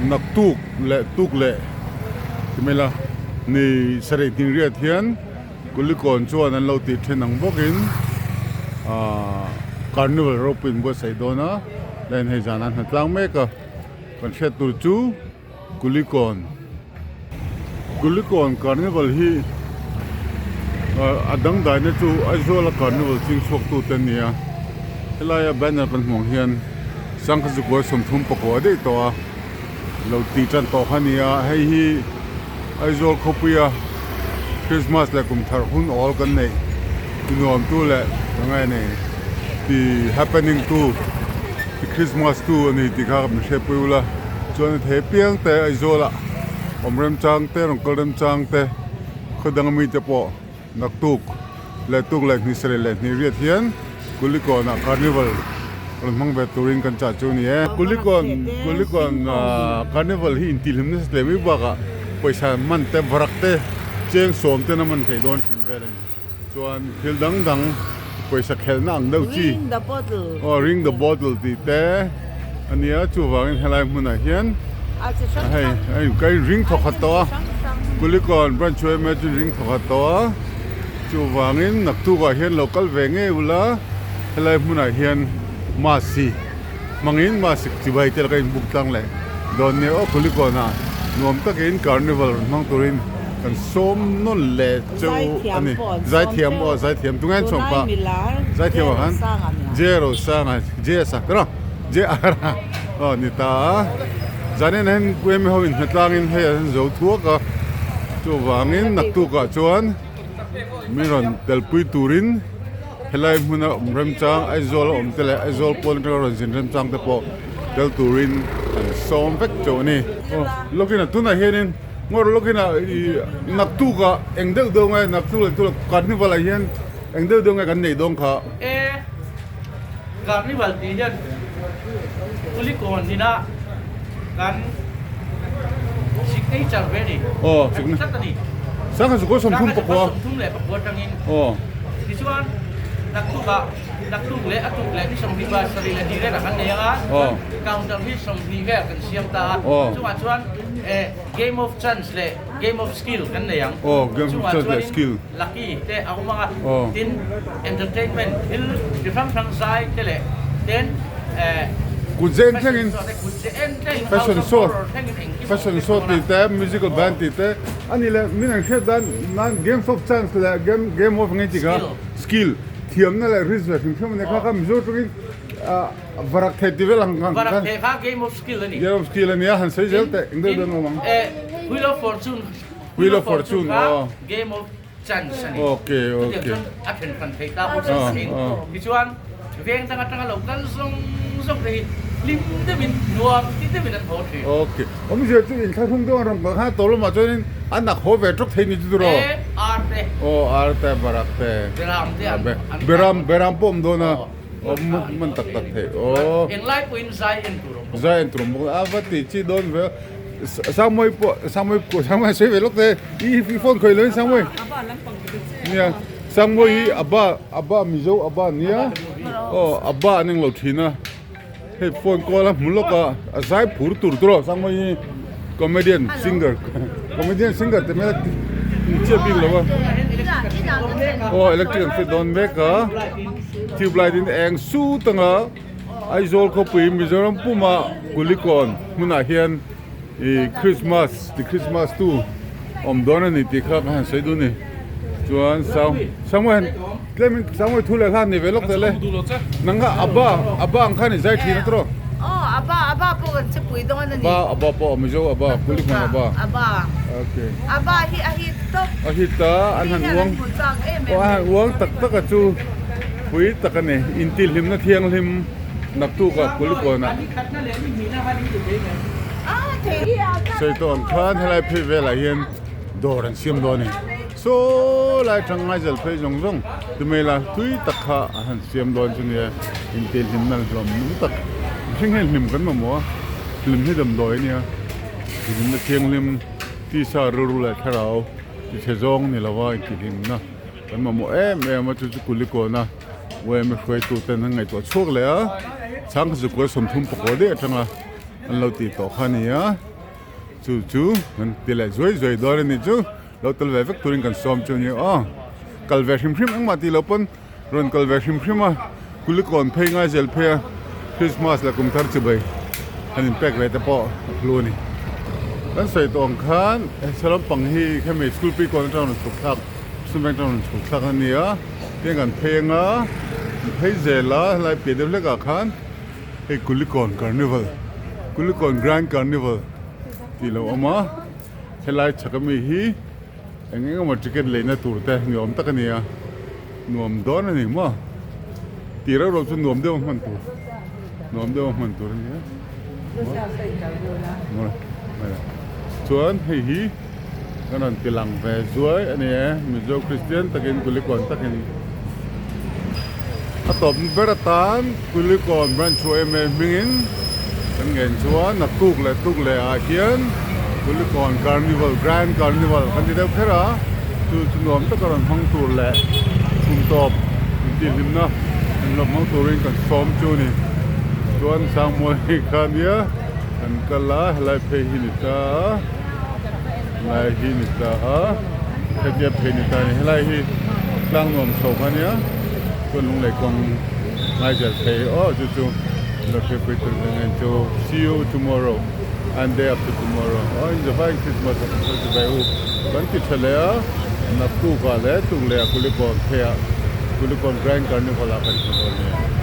Naktuk leh tuk leh ti mai la ni sarih hnih riat hian Kulikawn chuan an lo tih then ang bawkin ahh carnival ropui an buatsaih dawn a line hei zanah an hna tlang mek a kan hriat tur chu. Kulikawn Kulikawn Carnival hi a dangdaina chu Aizawla Carnival ching chhuak tute an ni a helaia banner kan hmuh ang hian sangha zukua 34 daih tawh a lo tih tan tawh kha a ni a hei hi Aizawl khawpuia Christmas leh kum thar hun awl kan neih ti nuam tu leh ka ngai a ni ti happening tu ti Christmas tu a ni tih kha min hriatpui ula chuan a thei apiang te Aizawlah awm remchang te rawn kal remchang te khaw dang ami te pawh Naktuk leh tuk leh hnih sarih leh hnih riat hian Kulikawnah Carnival rawn hmang ve turin kan chah chu a ni e. Kulikawn Kulikawn Carnival hi intihhlim nasa hle mai bakah pawisa man te varak te cheng sawm ten a man theih dawn thin vel a ni. Chuan thil dang dang pawisa khelhna ang deuh chi Ring the bottle aw ring the bottle tih te a nia chuvangin helai hmunah hian hei hei ka in ring thawkhat tawh a Kulikawn branch yma chu in ring thawkhat tawh a chuvangin naktukah hian lo kal ve ngei ula helai hmunah hian masi hmangin masi chibai te laka in buk tlang leh dawn nia aw Kulikawnah nuam takin carnival rawn hmang turin kan sawm nawn leh cheu a ni zaithiam aw zaithiam tunge an chhuang pah zaithiam ah khan J Rosanga J a sak rawh. JR aw ni ta a zanin hian yma ho inhna tlangin hei an zo thuak a chuvangin naktukah chuan min rawn telpui turin helai hmuna awm remchang Aizawl a awm te leh Aizawl pawn atanga rawn zin remchang te pawh tel turin an sawm vek teuh a ni. Aw lawkin a tunah hianin ngawr lawkin a ih naktukah eng deuh deuh nge naktuk leh tuleh carnival ah hian eng deuh deuh nge kan neih dawn kha. Carnival tih hian Kulikawn ina kan signature ve a ni. Aw, Kan signature. tlat a ni. Sangha zukua 34. 34 atangin. Aw. Tichuan naktukah naktuk leh a tuk leh ni 27 leh hnih velah kan nei ang a. Aw. Counter hi 20 vel kan siam ta a. Aw. Chungah chuan eh game of chance leh game of skill kan nei ang. Aw, game of Chungah chance leh chuanin skill. Lucky te a awm ang a, tin entertainment thil chi hrang hrang zai te leh ten Kut zen thlengin fashion show te kut zen thlengin fashion house of show horror thlengin engkim a awm fashion vek show dawn tih a. te musical band tih te a ni leh min an hriat dan nan games of chance leh game game of nge tih kha Skill. skill thiamna leh risk ve hrim hrim a ni kha kha Mizo tawngin varak thei ti vel ang khan Varak thei kha game of skill a ni. Game of skill a nia han sawi zel Tin teh eng deuh tin dawn awm ang. Wheel of Fortune Wheel of Fortune kha aw. Game of Chance a ni. Okay, Chutiang okay. chuan a then hran theih ta bawk a ni. Tichuan veng dang atanga lo kal zawng zawng te hi hlim deuhin nuam ti deuhin an haw thin. Okay. Awmzia chu inthlahrung deuh an rawn kal khan a tawh lamah chuanin an nak haw ve tawk thei ni chu tiraw? E, ar te. Aw, ar te, barak te. Beram te an an Beram, beram pawh awm dawn a. Aw, man tak tak thei. Aw. Englai pawhin zai en tur awm bawk. Zai en tur awm bawk. A va tih chi dawn ve. Sangmawi pawh Sangmawi pawh Sangmawi sawi ve lawk te i i phone khawih loin Sangmawi nia Sangmawi hi aba aba Mizo aba nia aw aba an englo thin a hei phone call a hmu lawk a a zai phur tur tur aw Sangmawi hi comedian singer comedian singer te hmel a ni chiah bik lo a aw electric an fit dawn mek a tube light in eng sut anga. Aizawl khawpui Mizoram puma Kulikawn hmunah hian ih Christmas ti Christmas tu awm dawn a ni tih kha ka han sawi dun a ni chuan Sang Sangmawi han tlemin Sangmawi thu leh hlan nei ve lawk teh le nang kha Abba Abba ang khan i zai thin a tawh Aw Abba Abba pawh kan che pui dawn a ni Abba Abba pawh Mizo Abba Kulikawn Abba Abba okay Abba hi a hit tawp a hit a an han uang aw an han uang tak tak a chu. Pui tak a ni, intihhlimna thianghlim naktukah Kulikawnah sawi tawh ang khan helai phei velah hian dawr an siam dawn a ni. Saw lai atang ngaizal phei zawng zawng tumela tui tak kha a han siam dawn chu nia, intihhlimna hlawm tak mihring hian hlim kan mamawh a, hlim hi damdawi a nia, hlimna thianghlim tisa rilru leh thlarau tichhe zawng ni lova intihhlimna. Kan mamawh em em a chu chu Kulikawna yma hruaitu ten an ngaihtuah chhuak leh a, chhang zukua 34 daih atanga an lo tih tawh kha a ni a chu chu kan ti leh zuai zuai dawn a ni chu lo tel ve vek turin kan sawm chu a ni aw kal ve hrim hrim engmah tih loh pawn rawn kal ve hrim hrim a kulikawn phei ngai zel phei a Christmas leh kum thar chibai an inpek ve te pawh a hlu a ni kan sawi tawh ang khan he lampang hi khemi school pi kawn atang rawn chhuk thlak sum atang rawn chhuk thlak a ni a tin kan phei anga an phei zel a helai piah deuh hlek ah khan hei kulikawn carnival kulikawn grand carnival tih lo awm a helai chhak ami hi eng eng emaw ticket leina tur te ni awm tak a ni a nuam dawn a ni maw tih reuh reuh chu nuam deuh a hman tur nuam deuh a hman tur a ni a chuan hei hi kan rawn ti lang ve zuai a ni e Mizo Kristian takin Kulikawn takin a tawp ber atan Kulikawn branch chu em em hmingin kan ngen chuan naktuk leh tuk leh ah hian Kulikawn Carnival Grand Carnival kan ti deuh kher a chu chu nuam taka rawn hmang tur leh chhun tawp intihhlimna an lo hmang turin kan sawm chu a ni chuan Sangmawi kha nia kan kal a helai phei hi ni ta a helai hi ni ta a hetia phei ni ta a ni helai hi tlang nuam chho kha nia chuan lunglei kawng ngaizal phei aw chu chu lo hriatpui tur ka ngen chu see you tomorrow and day after tomorrow aw in zavai in christmas a kan sawi chu ve u kan ti tha leh a naktuk ah leh tuk leh ah kulikawn phei ah kulikawn grand carnival ah kan hmu dawn nia.